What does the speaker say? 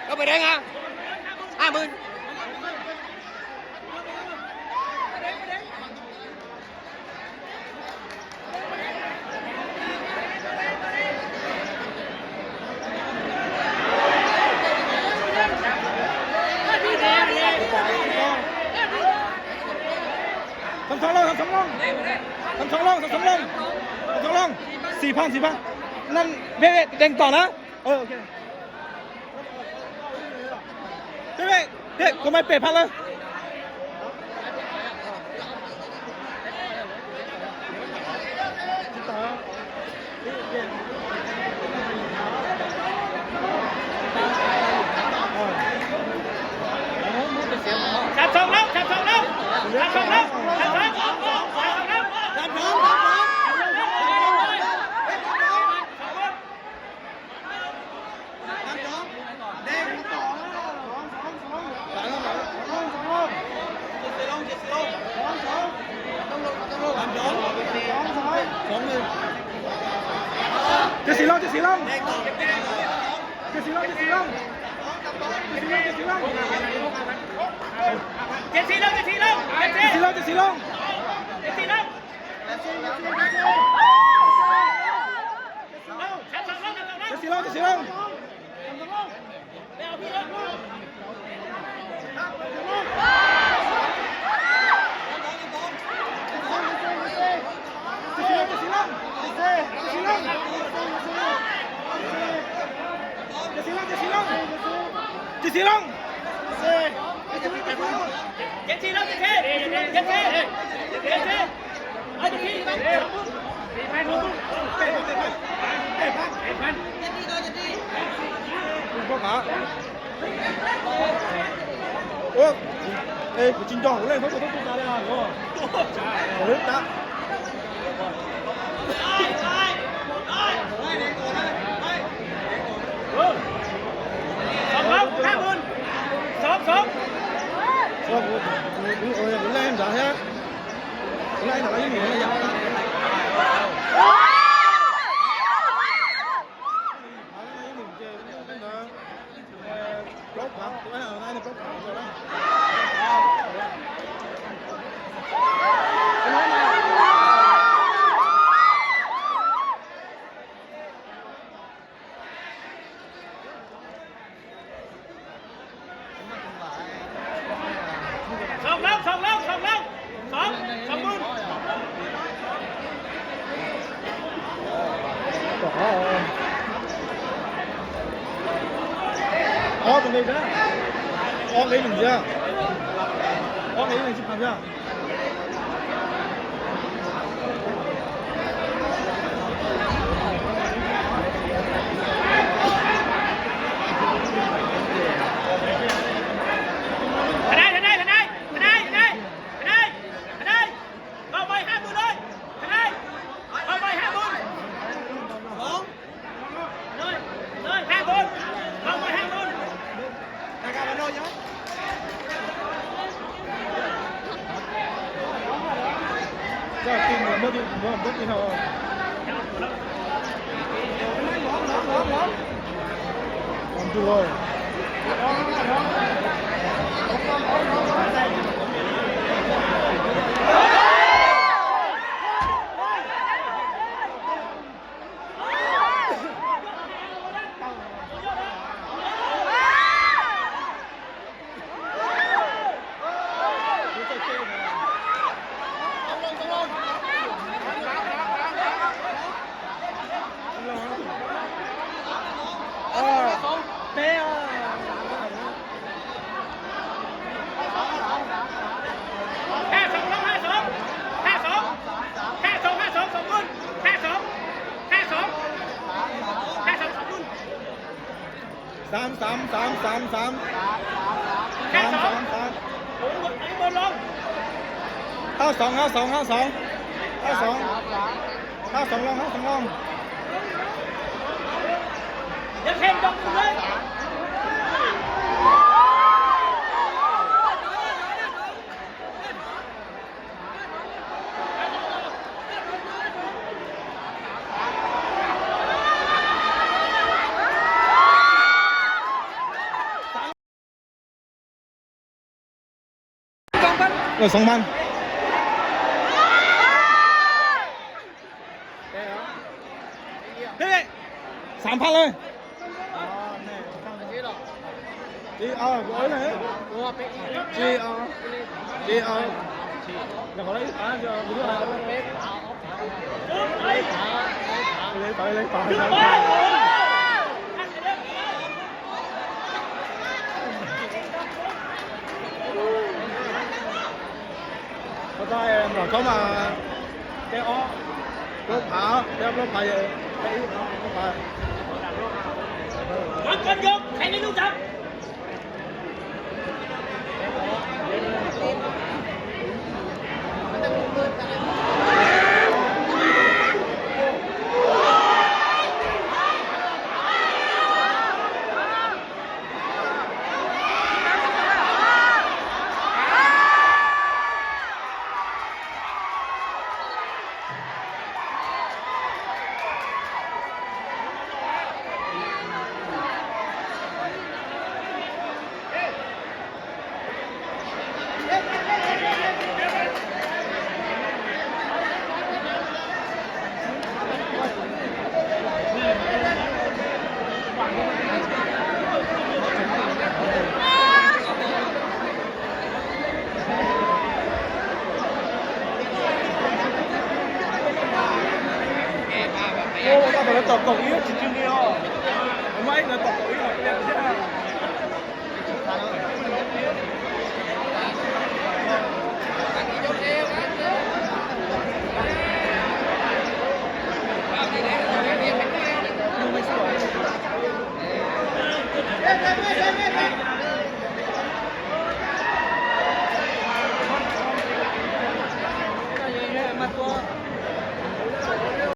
Có mười đen hả? Hai mươi. Thov thov loo, thov thov loo, thov thov loo, thov thov loo, thov thov loo, xim phooj, xim phooj, naj peb deev tom na. Peb, peb, kuv mas pem phaj lawm. Cia xis loo, cia xis loo. Cia xis loo, cia xis loo. Cia xis loo, cia xis loo. Cia xis loo, cia xis loo. Cia xis loo, cia xis loo. Cia xis loo, cia xis loo. Ua, es kuv tsis nco hauv lej, thaub tug tub tu tas li os. Lawv tab. Kuv lej nrad thiab. Kuv lej nrad ib nus yam. Plaub phav, plaub phav. Xov laub, xov laub, xov laub, xov, xov mus. Ob tug nqe, ob nqe nws ntxiv, ob nqe nws tsis pham thiab. Xám, xám, xám, xám, xám. Xám, xám, xám. Hab xoov, hab xoov, hab xoov. Hab xoov. Hab xoov loo, hab xoov loo. Lawv xoov mas. Xav phaj lawm. Tsis, kuv ua ib leeg. Tsis, tsis, nyuam qhuav lawv ib phav, kuv lub hais. Leej phav, leej phav. Koj tau mlom tshoob mas peb ob, plaub phav, peb ob plaub phav, peb ib plaub phav. Ua tau lawv tom kaum ib tsis ci li os. Lawv muab ib lawv tom kaum ib los tiag thiab.